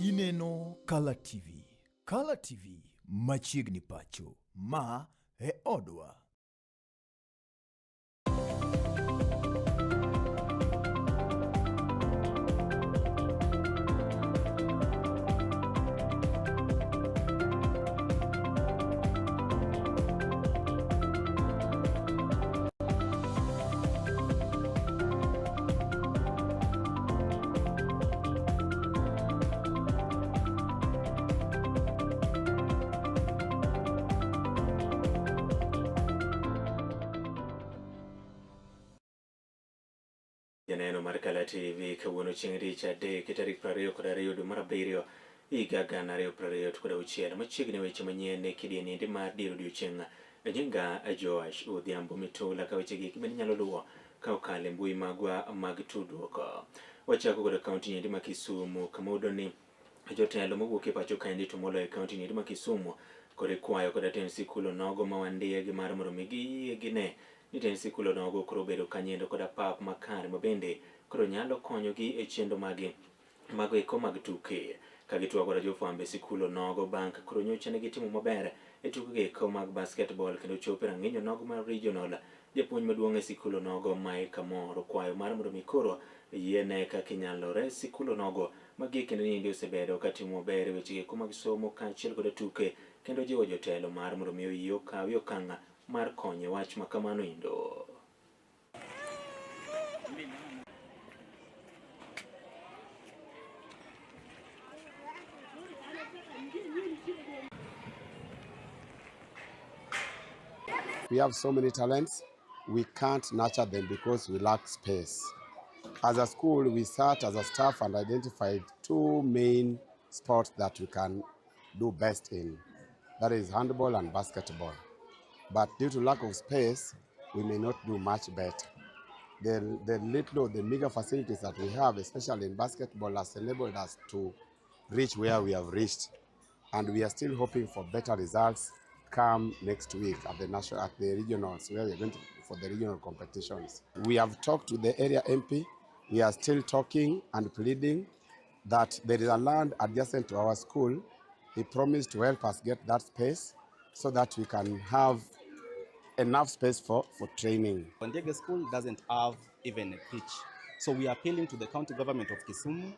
Ineno Kala TV. Kala TV machiegni pacho. Ma e odwa. Janeno mar Kala TV kawuono chieng' tich adek tarik 22 dwe mar abiriyo higa 2026 machiegni weche manyien e kidienindi mar dier odiochieng'. Nyinga Joash Odhiambo Mitula ka weche gi bende nyalo luwo ka okalo e mbui magwa mag tudruok. Wachako kod kaunti nyendi ma Kisumu kama wayudo ni jotelo mowuok e pacho kaendi to moloyo e kaunti nyendi ma Kisumu kod ikwayo kod jatend sikul onogo ma wandiye gi mar mondo mi giyie gine ni jatend sikul onogo koro obedo kanyendo kod apap makare ma bende koro nyalo konyogi e chenro magi mago eko mag tuke. Ka gitwago kod jofwambo e sikul onogo bang' ka koro nyocha ne gitimo maber e tukego eko mag basketball kendo chopo e rang'iny onogo mar regional. Japuonj maduong' e sikul onogo Mike Amor okwayo mar mondo mi koro yiene kaka inyalo res sikul onogo ma gie kinde ni osebedo katimo maber e weche eko mag somo kaachiel kod tuke kendo jiwo jotelo mar mondo mi oyie okawie okang' mar konyo e wach ma kamano endo. We have so many talents, we can't nurture them because we lack space. As a school, we sat as a staff and identified two main sports that we can do best in. That is handball and basketball. But due to lack of space, we may not do much better. The little, the meager facilities that we have, especially in basketball, has enabled us to reach where we have reached. And we are still hoping for better results come next week at the national, at the regionals, where we are going to, for the regional competitions. We have talked to the area MP. We are still talking and pleading that there is a land adjacent to our school. He promised to help us get that space so that we can have enough space for training. Wandiege School doesn't have even a pitch. So we are appealing to the county government of Kisumu,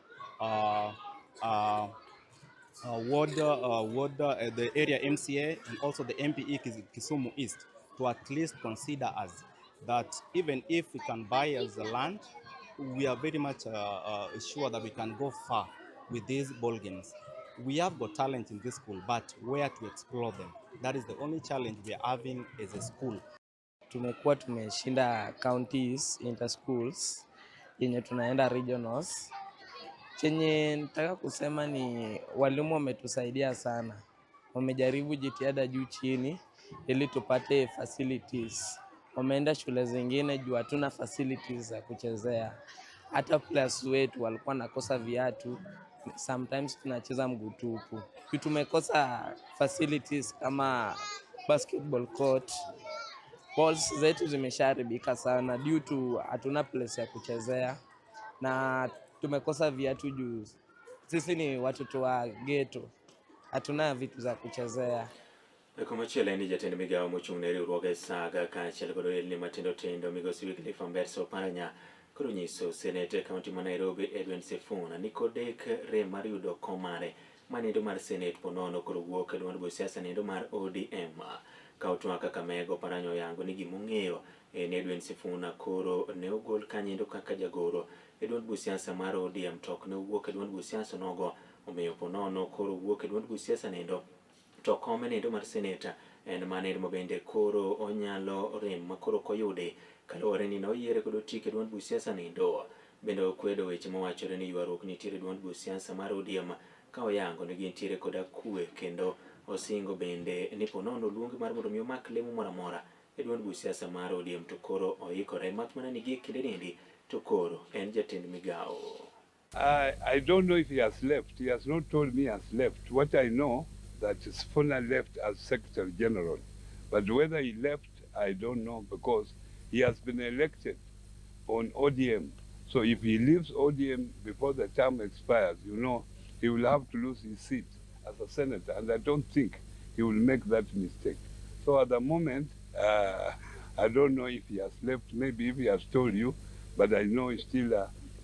ward, the area MCA, and also the MPE Kisumu East to at least consider us that even if we can buy us the land, we are very much sure that we can go far with these ball games. We have got talent in this school, but where to explore them? That is the only challenge we are having as a school. Tumekuwa tumeshinda counties inter schools yenye tunaenda regionals. Chenye nataka kusema ni walimu wametusaidia sana, wamejaribu jitihada juu chini ili tupate facilities. Wameenda shule zingine juu hatuna facilities za kuchezea. Hata players wetu walikuwa nakosa viatu, sometimes tunacheza mguu tupu. Tumekosa facilities kama basketball court. Balls zetu zimeshaharibika sana due to hatuna place ya kuchezea na tumekosa viatu juu sisi ni watoto wa ghetto, hatuna vitu za kuchezea. Komachielo en ni jatend migawo mochung' ne riwruoge saga kaachiel kod ohelni matindo tindo migosi Wycliffe Ambetsa Oparanya koro nyiso senete e kaunti ma Nairobi Edwin Sifuna ni kodek rem mar yudo kom mare manindo mar senet ponono koro wuok e duond buch siasa nindo mar ODM. Ka otwak Kakamega Oparanya oyango ni gimong'eyo en Edwin Sifuna koro ne ogol kanyendo kaka jagoro e duond buch siasa mar ODM to ok ne owuok e duond buch siasa nogo omiyo ponono koro wuok e duond buch siasa nindo to kome nindo mar seneta en mane ma bende koro onyalo rem ma koro ok oyudi kaluwore ni noyiere kod otike e duond buch siasa nindo. Bende okwedo weche mawachore ni ywaruok nitiere e duond buch siasa mar ODM ka oyango ni gintiere koda kwe kendo osingo bende ni ponono oluongi mar mondo mi omak lemo moro amora e duond buch siasa mar ODM to koro oikore mak mana ni gie kinde niendi to koro en jatend migawo. I don't know if he has left. He has not told me he has left. What I know that Sifuna left as Secretary General. But whether he left, I don't know, because he has been elected on ODM. So if he leaves ODM before the term expires, you know, He will have to lose his seat as a senator, and I don't think he will make that mistake. So at the moment, I don't know if he has left, maybe if he has told you, but I know he's still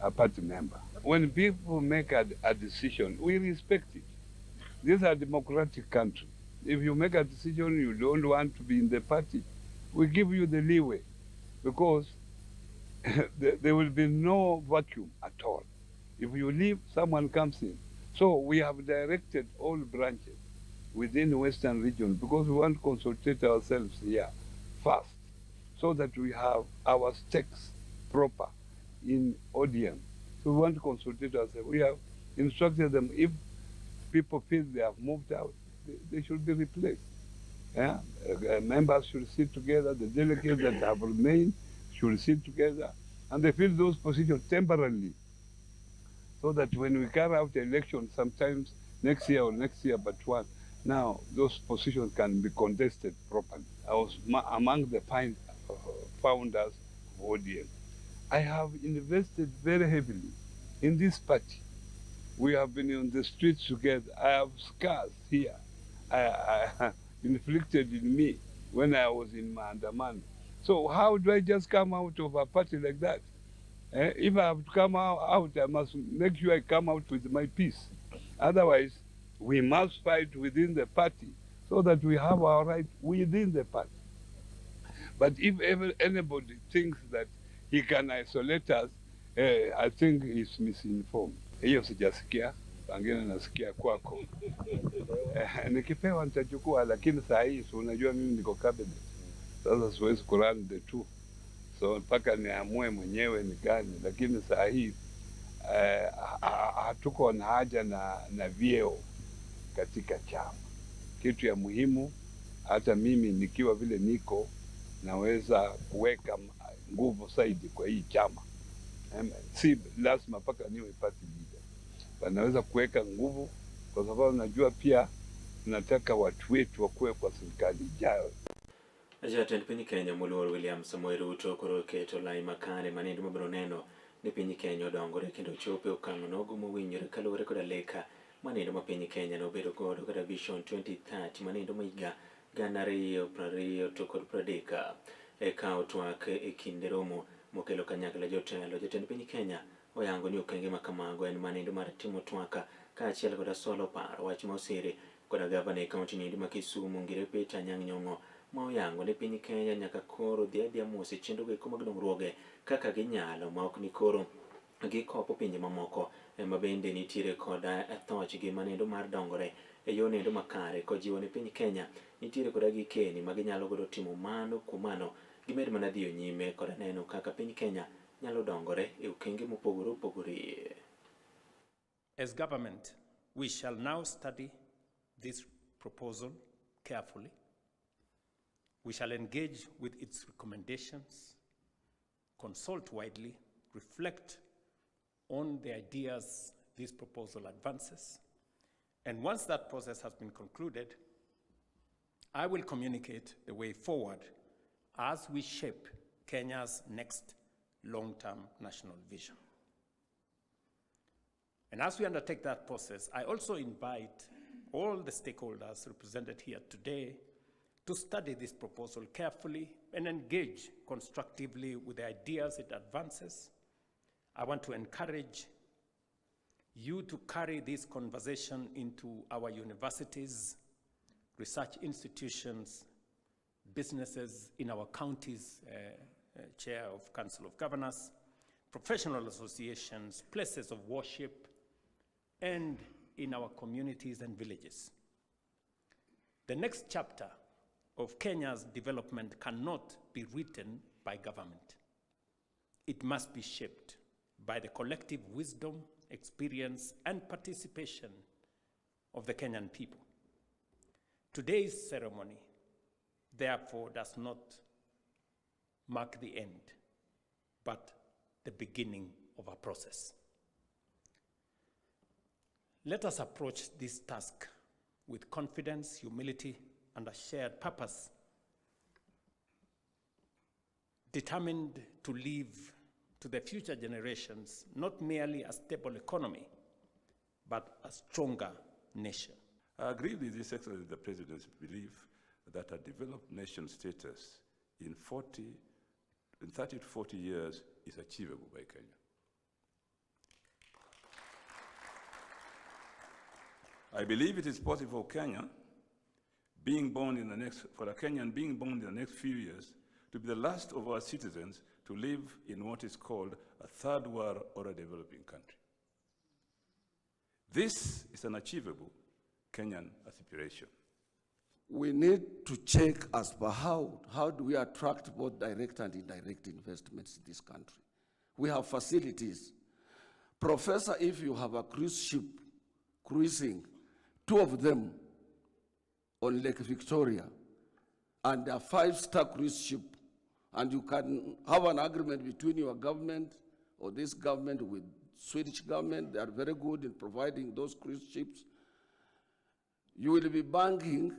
a party member. When people make a decision, we respect it. This is a democratic country. If you make a decision you don't want to be in the party, we give you the leeway, because there will be no vacuum at all. If you leave, someone comes in. So we have directed all branches within the Western region, because we want to consultate ourselves here first, so that we have our stakes proper in ODM. So we want to consultate ourselves. We have instructed them, if people feel they have moved out, they should be replaced. Yeah? Members should sit together, the delegates that have remained should sit together, and they fill those positions temporarily, so that when we carry out the election, sometimes next year or next year but one, now those positions can be contested properly. I was among the founders of ODM. I have invested very heavily in this party. We have been on the streets together. I have scars here. I inflicted in me when I was in Maandamano. So how do I just come out of a party like that? If I have to come out, I must make sure I come out with my peace. Otherwise, we must fight within the party so that we have our right within the party. But if ever anybody thinks that he can isolate us, I think he's misinformed. Hiyo sijasikia, pengine nasikia kwako. Nikipewa nitachukua, lakini saa hii si unajua mimi niko cabinet. Sasa siwezi kurun the two. So mpaka niamue mwenyewe ni gani, lakini saa hii hatuko na haja na vyeo katika chama. Kitu ya muhimu, hata mimi nikiwa vile niko, naweza kuweka nguvu zaidi kwa hii chama. Si lazima mpaka niwe party leader. Wanaweza kuweka nguvu kwa sababu najua pia tunataka watu wetu wakuwe kwa serikali ijayo. Jatend piny Kenya moluor William Samoei Ruto koro oketo lai makare manindo mabiro neno ni piny Kenya odongore kendo chopo e okang' nogo mowinjore kaluwore koda lek manindo ma piny Kenya nobedo godo kata Vision 2030 manindo ma higa 2020 to kod 30 e kawo twak e kinde romo mokelo kanyakla jotelo. Jatend piny Kenya oyango ni okenge ma kamago en manindo mar timo twak kaachiel koda solo paro wach ma osiri koda gavana e kaunti niendi ma Kisumu Ngire Peter Anyang' Nyong'o ma oyango ni piny Kenya nyaka koro dhi adhiya mos e chenro go eko mag dongruoge kaka ginyalo ma ok ni koro gikopo pinje mamoko ma bende nitiere koda thochgi manendo mar dongore e yo nendo makare kojiwo ni piny Kenya nitiere koda gikeni ma ginyalo godo timo mano kuom mano gimed mana dhiyo nyime koda neno kaka piny Kenya nyalo dongore e okenge mopogore opogore. As government, we shall now study this proposal carefully. We shall engage with its recommendations, consult widely, reflect on the ideas this proposal advances. And once that process has been concluded, I will communicate the way forward as we shape Kenya's next long-term national vision. And as we undertake that process, I also invite all the stakeholders represented here today to study this proposal carefully and engage constructively with the ideas it advances. I want to encourage you to carry this conversation into our universities, research institutions, businesses in our counties, Chair of Council of Governors, professional associations, places of worship, and in our communities and villages. The next chapter of Kenya's development cannot be written by government. It must be shaped by the collective wisdom, experience, and participation of the Kenyan people. Today's ceremony, therefore, does not mark the end, but the beginning of a process. Let us approach this task with confidence, humility, and a shared purpose, determined to leave to the future generations not merely a stable economy, but a stronger nation. I agree with His Excellency the President's belief that a developed nation status in 30 to 40 years is achievable by Kenya. I believe it is possible for Kenya being born in the next, for a Kenyan being born in the next few years to be the last of our citizens to live in what is called a third world or a developing country. This is an achievable Kenyan aspiration. We need to check as per how do we attract both direct and indirect investments in this country. We have facilities. Professor, if you have a cruise ship cruising, 2 of them on Lake Victoria, and a 5-star cruise ship, and you can have an agreement between your government or this government with Swedish government, they are very good in providing those cruise ships. You will be banking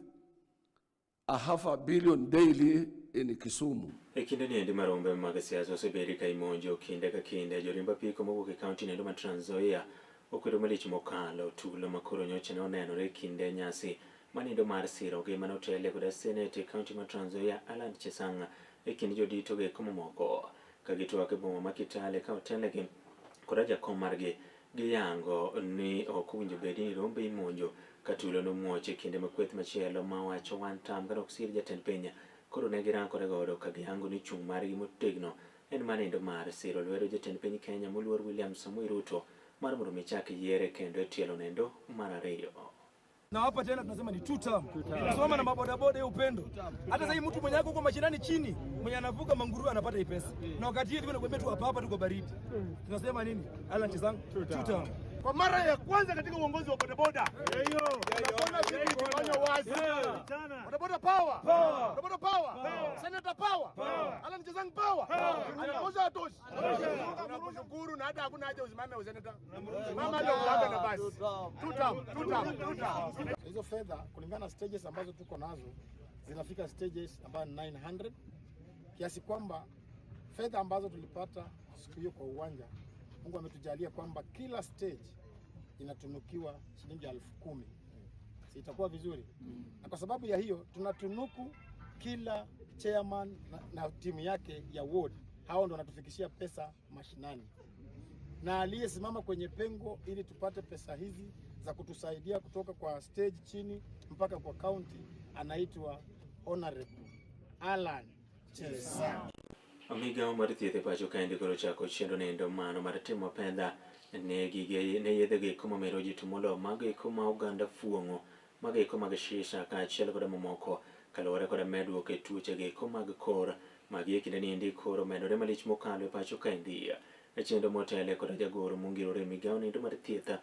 $500 million daily in Kisumu. E kinde niendi marombe mag siasa osebedi ka imonjo kinde ka kinde joriemb apiko mowuok e kaunti nendo ma Trans Nzoia okwedo malich mokalo tulo makoro nyocha ne onenore e kinde nyasi manindo mar siro ngima notele koda senate e kaunti ma Trans Nzoia Alan Chesang e kind jodito go mamoko ka gitwak e boma ma Kitale ka otelnegi koda jakom margi giyango ni ok owinjo bedi ni rombe imonjo ka tulo nomuoch e kinde ma kweth machielo ma wacho one term kata ok sir jatend piny koro ne girakore godo ka giyango ni chung' margi motegno en manindo mar siro lwedo jatend piny Kenya moluor William Samoei Ruto mar mondo mi chak yiere kendo e tielo nendo mar ariyo. Na hapa tena tunasema ni two term. Tunasoma na mabodaboda hiyo upendo. Hata sasa mtu mwenye yuko mashinani chini, mwenye anavuka manguruwe anapata hii pesa. Na wakati hiyo tunakwambia tu hapa hapa tuko baridi. Tunasema nini? Alan Chesang, two term. Kwa mara ya kwanza katika uongozi wa bodaboda. Tunaona vitu vikifanywa wazi. Bodaboda power. Bodaboda power. Senator power. Alan Chesang power. Anakosa atoshi. Tunakushukuru na hata hakuna haja usimame useneta. Mama ndio utaka na basi. Two term, two term, two term. Hizo fedha kulingana na stages ambazo tuko nazo zinafika stages ambayo ni 900, kiasi kwamba fedha ambazo tulipata siku hiyo kwa uwanja, Mungu ametujalia kwamba kila stage inatunukiwa shilingi 10,000. Si itakuwa vizuri? Na kwa sababu ya hiyo tunatunuku kila chairman na timu yake ya ward. Hao ndio wanatufikishia pesa mashinani. Na aliyesimama kwenye pengo ili tupate pesa hizi za kutusaidia kutoka kwa stage chini mpaka kwa county anaitwa Honorable Alan Chesang. Migawo mar thieth e pacho kaendi koro chako chenro nendo mano mar timo pedha ne gige ne yedhe go eko mamero ji to moloyo mago eko ma oganda fuong'o, mago eko mag shisha kaachiel koda mamoko kaluwore koda medruok e tuoche go eko mag kor. Magi e kinde niendi koro medore malich mokalo e pacho kaendi. E chenro motele koda jagoro mongirore e migawo nendo mar thieth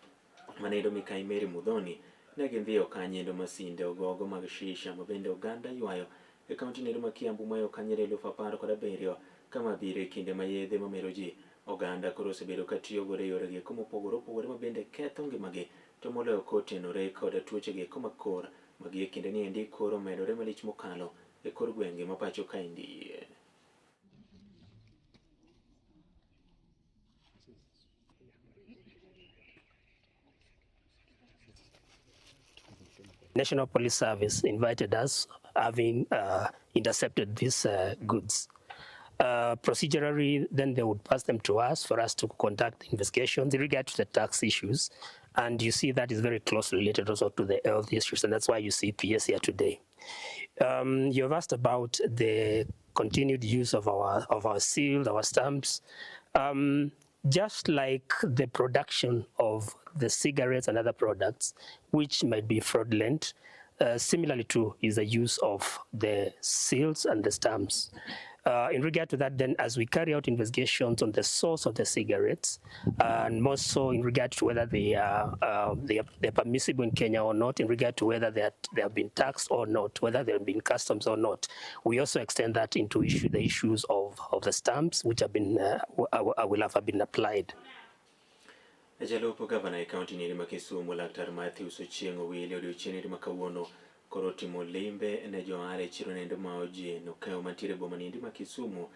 manendo Mikai Mary Muthoni ne gindhiyo kanyendo masinde ogogo mag shisha ma bende oganda ywayo e kaunti nendo ma Kiambu mayo kanyere 17,000 kama biro e kinde ma yedhe mamero ji oganda koro osebedo ka tiyo godo e yore gieko mopogore opogore ma bende ketho ngimagi to moloyo kotenore koda tuoche gieko mag kor magi e kinde niendi koro medore malich mokalo e kor gwenge ma pacho kaendi. National Police Service invited us, having intercepted these goods. Procedurally, then they would pass them to us for us to conduct investigations in regard to the tax issues. And you see that is very closely related also to the health issues, and that's why you see PS here today. You have asked about the continued use of our seals, our stamps. Just like the production of the cigarettes and other products, which might be fraudulent, similarly too is the use of the seals and the stamps. In regard to that, then, as we carry out investigations on the source of the cigarettes, and more so in regard to whether they are permissible in Kenya or not, in regard to whether they have been taxed or not, whether they have been customs or not, we also extend that into the issues of the stamps, which have been will have been applied. Jalup gavana e kaunti ni ma Kisumu Laktar Matthews Ochieng' Owili odiochieng' ma kawuono koro timo limbe ne johala e chiro nendo ma Ojieno kawo mantiere e boma niendi ma Kisumu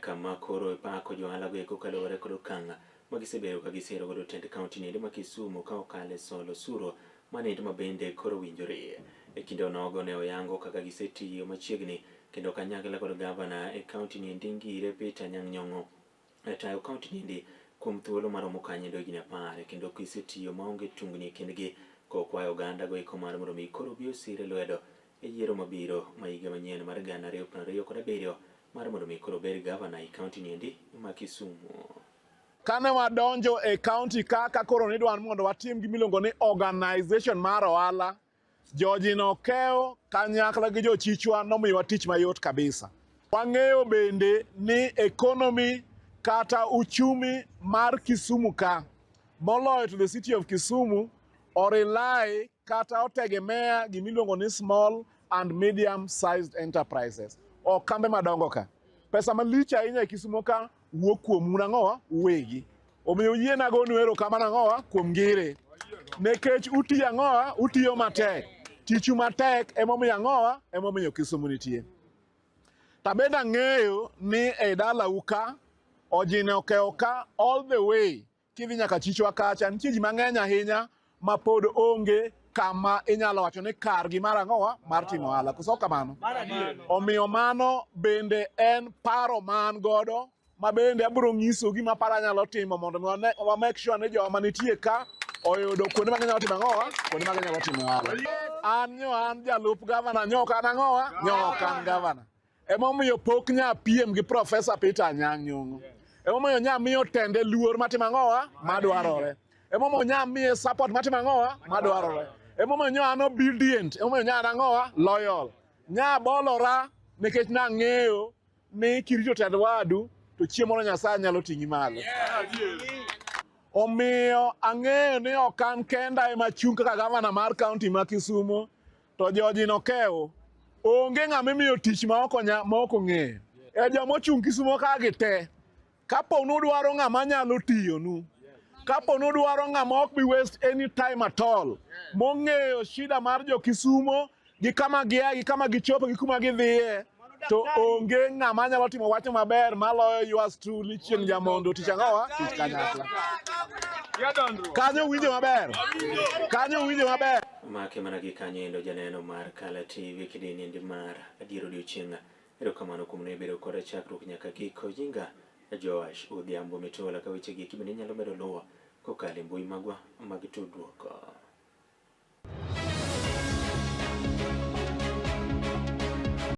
kama koro ipako johala go eko kaluwore kod okang' ma gisebedo ka gisiro godo tend kaunti niendi ma Kisumu ka okalo e solo osuru maniendi ma bende koro winjore. E kinde onogo ne oyango kaka gisetiyo machiegni kendo kanyakla kod gavana e kaunti niendi Ngire Peter Anyang' Nyong'o e tayo kaunti niendi kuom thuolo maromo kanyo higni 10 kendo gisetiyo maonge tungni e kindgi kokwayo oganda go eko mar mondo mi koro obi osire lwedo e yiero mabiro ma higa manyien mar 2027 mar mondo mi koro obed gavana e kaunti niendi ma Kisumu. Kane wadonjo e kaunti kaka koro nidwa mondo watim gimiluongo ni organization mar ohala, George Nokeo kanyakla gi jochichwa nomiyowa tich mayot kabisa. Wang'eyo bende ni economy kata uchumi mar Kisumu ka moloyo to the city of Kisumu orely kata otegemea gimiluongo ni small and medium sized enterprises ok kambe madongo ka. Pesa malich ahinya e Kisumu ka wuok kuom un ang'owa uwegi. Omiyo yiena gonu erokamano ang'owa kuom ngire. Nikech utiyo ang'owa, utiyo matek. Tichu matek emomiyo ang'owa, emomiyo Kisumu nitie. Tabende ang'eyo ni e dalau ka, Ojine okewo ka all the way kidhi nyaka chichwa kacha, nitie ji mang'eny ahinya ma pod onge kama inyalo wacho ni kargi mar ang'owa mar timo ohala. Koso kamano? Omiyo mano bende en paro ma an godo ma bende abiro nyiso gima paro anyalo timo mondo mi wa make sure ni joma nitie ka oyudo kuonde ma ginyalo timo ang'owa, kuonde ma ginyalo timo ohala. An nyo an jalup gavana, nyo ok an ang'owa, nyo ok an gavana. Emomiyo pok nya piem gi Professor Peter Anyang' Nyong'o. Emomiyo nya miyo tende luor matimo ang'owa madwarore. Emomiyo nya miye support matimo ang'owa madwarore. Emomiyo nyo an obedient, emomiyo nya an ang'owa loyal. Nya bolora nikech nang'eyo ni kirito tend wadu to chiemo no Nyasaye nyalo ting'i malo. Omiyo ang'eyo ni ok an kenda ema chung' kaka gavana mar kaunti ma Kisumu to joji nokewo. Onge ng'ama imiyo tich ma ok ong'eyo. E joma ochung' Kisumo ka gi te, kapo nudwaro ng'ama nyalo tiyonu, kapo nudwaro ng'ama ok bi waste any time at all, mong'eyo shida mar jo Kisumo gi kama gia gi kama gichopo gi kuma gidhiye, to onge ng'ama nyalo timo wach maber maloyo yours truly Chieng' Jamondo. Tich ang'owa? Tich kanyakla. Kanyo winjo maber? Kanyo winjo maber? Make mana gi kanyo endo janeno mar Kala TV kidini endi mar adier odiochieng'. Erokamano kuom ne bedo koda chakruok nyaka giko. Nyinga Joash Odhiambo Mitola ka weche gi bende inyalo medo luwo kokalo e mbui magwa mag tudruok.